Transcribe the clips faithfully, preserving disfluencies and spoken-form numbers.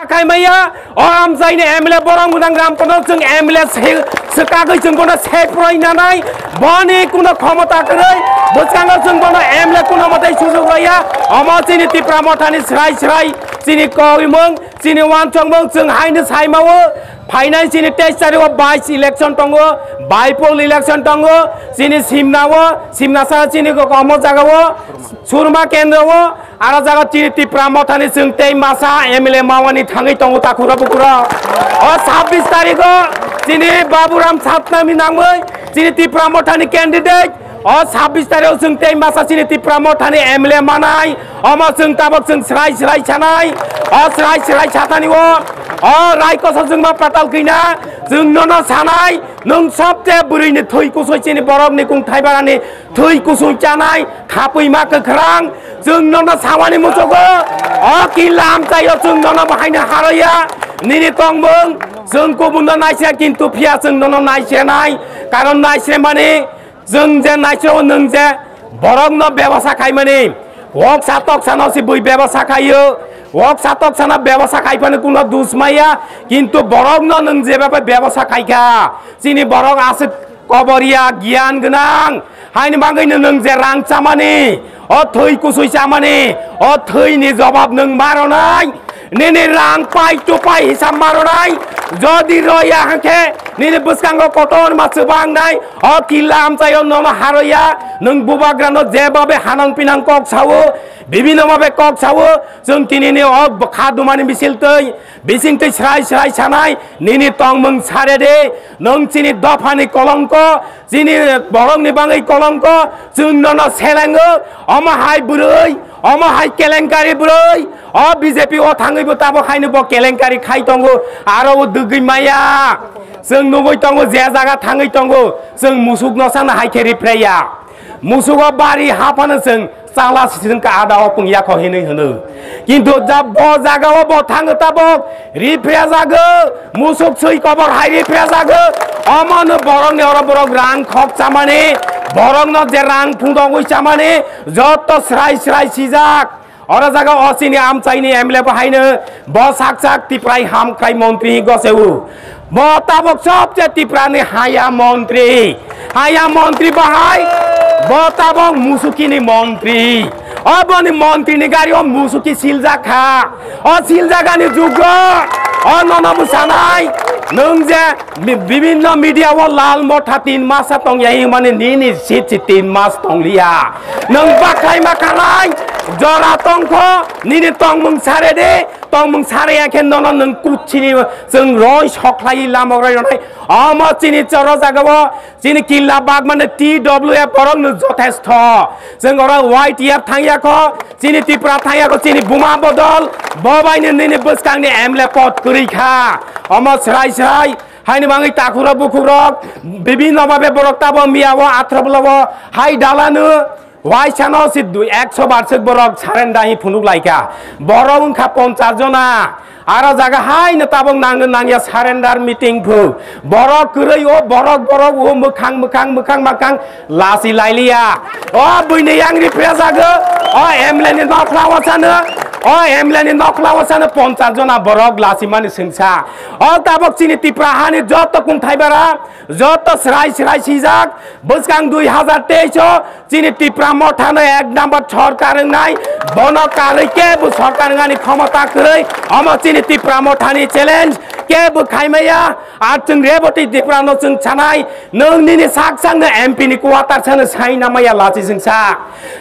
Khaimaya, o amchaini M L A borok mwnang Ramkono chwng M L A se-, swkagwi chwng bono seproi nanai, boni kuno khomota kwrwi, bwskango chwng bono M L A kuno mwtai sujuk rwya, omo chini Tipra Mothani srai srai chini kogimung, chini wansokmung chwng haino saimawo, phainai chini teis tarikgo vice election tongo, bypoll election tongo, chini Simnao, Simnasa chini omo jagao, Surma Kendro o, Aro jaga chini Tipra Mothani chwng tei masa M L A mawani thangwi tongo takhura bukhura. O sabbish tarikgo chini Baburam Satnami nangwi chini Tipra Mothani candidate. O sabbish tarikgo chwng tei masa chini Tipra Mothani M L A manai. Omo chwng tabok chwng srai srai sanai. O srai srai satani o. O raikosa chwngma patal kina chwng nono sanai. Nwng sobte bwrwini thwi kusui chini borokni kung thaibarani thwi kusui chanai. Khapui ma kwkhrang, chwng nono sawani muchugo, o killa amchaio chwng nono bahaino haroya, nini tongmung, chwng kubunno naisya kintu phiya chwng nono naisenai, karon naisemani, chwng je naiseo nwng je borokno bebasa khaimani, woksa toksano se bui bebasa khaio, woksa toksano bebasa khaipani kuno dus maya, kintu borokno nwng je bebasa khaikha, chini borok aswk koboria giyan gwnang, Haini bagwino nwng je rang chamani, o thwi kusui chamani, o thwini jobab nwng maronai. Nini rang pai tupai hisab maronai. Jodi roya hwnkhe nini bwskango kotorma swbangnai. O killa amchaio nono haroya. Nwng bubagrano jebabe hanang pinang kok sao, bibino babe kok sao. Chwng tinini o kha dumani misil twi bisingtwi srai srai sanai, nini tongmung sare de, nwng chini dophani kolongko, chini borokni bangwi kolongko, chwng nono selengo, omo hai bwrwi, omo hai kelenkari bwrwi, o B J P o thangwibo tabok haino bo kelenkari khai tongo, aro o dwgwi maya, chwng nugwi tongo je jaga thangwi tongo, chwng musuk no sana hai khe riphraiya, musugo bari haphano chwng Changla sising ka ada o pung yakho hinwi hwno. Kintu ja bo jaga o bo thango tabok ripre jago, musuk sui kobor hai ripre jago. Omono borok ni oro borok rang khok chamani, borok no je rang phungdogwi chamani, jotto srai srai sijak. Oro jaga o chini amchaini M L A bo haino bo sak sak Tiprai hamkrai montri goseu. Bo tabok sobse Tiprani haya montri. Haya montri bahai. Bo tabok musukini montri. O boni montrini gari o musuki siljak kha. O siljagani jugo. O nono bwsanai. Nwng je bi-, bibinno media o lal motha tin masa tongya himani nini sit si tin mas tongliya. Nwng bakhai ma khanai. Jora tongkho nini tongmung sare de. Tongmung sare ya khe nono nwng kuchini chwng roi sokhlai lamok roi rwnai. Omo chini choro jagao chini killa bagmani T W F borok no jothesto. Chwng oro Y T F thangya kho, chini Tipra thangya kho, chini buma bodol, bo bai ni nini bwskang ni M L A pod kwrwi kha. Omo srai srai, haini bangwi takhurok bukhurok, bibinno babe borok tabo miya o athro bwla o hai dalano, Waisano si dui, ekso barswk borok surrender hi phunuk laikha. Borok wngkha ponchas jona. Aro jaga haino tabok nangno nangya surrender meeting phu. Borok kwrwi o borok borok o mwkhang mwkhang mwkhang mwkhang lasi lailiya. O buini yang ripre jago. O M L A ni nokhla wasano. O M L A ni nokhla wasano ponchas jona borok lasi mani sengsa. O tabok chini Tipra hani joto kung thaibara. Joto srai srai sijak, bwskang dui hazar teis o chini Tipra Mothano ek number sorkar wngnai, bono karwi kebo sorkar wngnani khomota kwrwi, omo chini Tipra Mothani challenge, kebo khaimaya, ar chwng Reboti Tiprano chwng sanai, nwng nini sak sakno M P ni quarter sano sai namaya lachi chwng sa.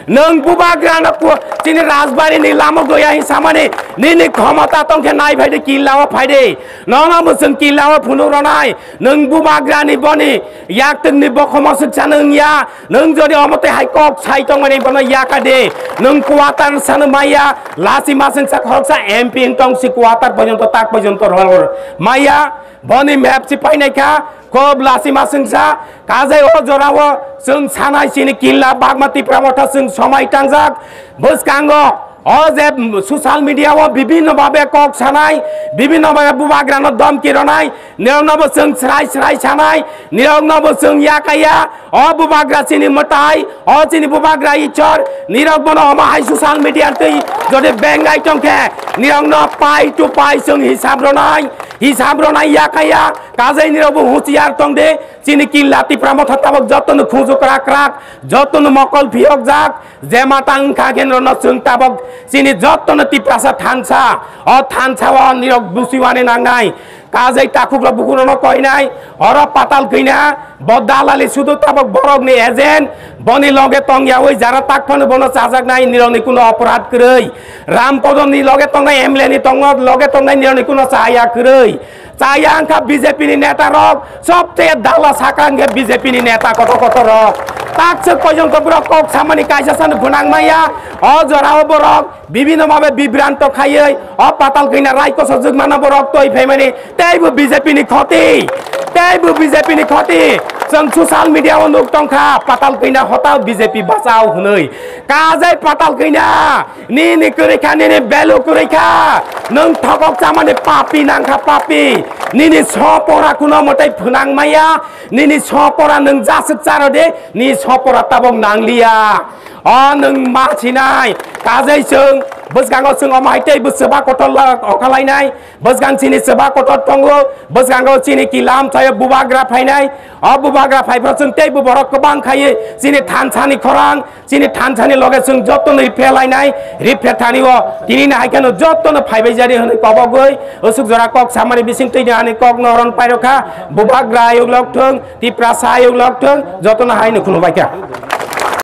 Nwng bubagrano ku-, chini Rajbari ni lama goya hin samani, nini khomota tongkhe nai phaidi killa o phaidi, nono bo chwng killa o phunuk ronai, Nwng bubagrani boni yaktwngni bokhoma swksa nwng ya, nwng jodi omo twi hai kok sai tongmani bono yaka de, nwng quarter sano maya, lasi masing sa khoroksa M P wng tong si quarter porjonto tak porjonto rwng maya, boni map si painai kha, kob lasi masing sa, kajai o jorao chwng sanai sini killa bagma Tipra motha chwng somai tangjak, bwskango O je social media o bibhinno bhabe kok sanai, bibhinno bhabe bubagrano domki ronai, nirokno bo chwng srai srai sanai, nirokno bo chwng yakaya, o bubagra chini mwtai, o chini bubagra Ishwar, nirok bono omo hai social media twi jodi bengai tongkhe, nirokno pai to pai chwng hisab ronai, hisab ronai yakaya, kajai nirok bo husiar tongde, chini kinla Tipra motha tabok jotono khuju krak krak, jotono mokol phiyokjak, je mata wngkha khe norokno chwng tabok chini jotono Tiprasa thansa, o thansa o nirok busiwani nangnai, kajai takhukrok bukurokno koinai, oro patal kina, bo dalali sudu tabok borokni agent, boni loge tongyawi jara tak phano bono chajaknai, nirokni kuno oporad kwrwi, Ramkodoni loge tongnai, M L A ni tongo, loge tongnai, nirokni kuno chaya kwrwi. Chaya wngkha B J P ni neta rok, sobcheye dala sakha wngkhe B J P ni neta kotor kotor rok. Takswk pojonto borok kok samani kaisa sano gwnang maya. O jorao borok bibhinno bhabe bibranto khaiwi o patal kina raikoso jwkmano borok toi phaimani teibo B J P ni khoti. Teibo B J P ni khoti. Chwng social media o nuk tongkha patal kina hotao B J P bachao hwnwi. Kajai patal kina. Nini kwrwi kha, nini belu kwrwi kha. Nwng thokok chamani papi nang kha papi. Nini sopora kuno mwtai phwnang maya. Nini sopora nwng jaswk charo de, ni sopora tabok nangliya. O nwng ma sinai. Kajai chwng, bwskango chwng omo hai tei bwswba kotor la-, okalainai. Bwskang chini chwba kotor tongo. Bwskango chini kilam thayo bubagra phainai. O bubagra phaiphro chwng teibo borok kwbang khaiwi chini thansani khorang, chini thansani loge chwng jotono riphe lainai, riphe thani o tini no hai kheno jotono phaibai jari hwnwi kobogwi usuk jora kok samani bising twi ani kok no ron pairokha, bubagra ayuk lok thung, Tiprasa ayuk lok thung, jotono hai no khulumbai kha.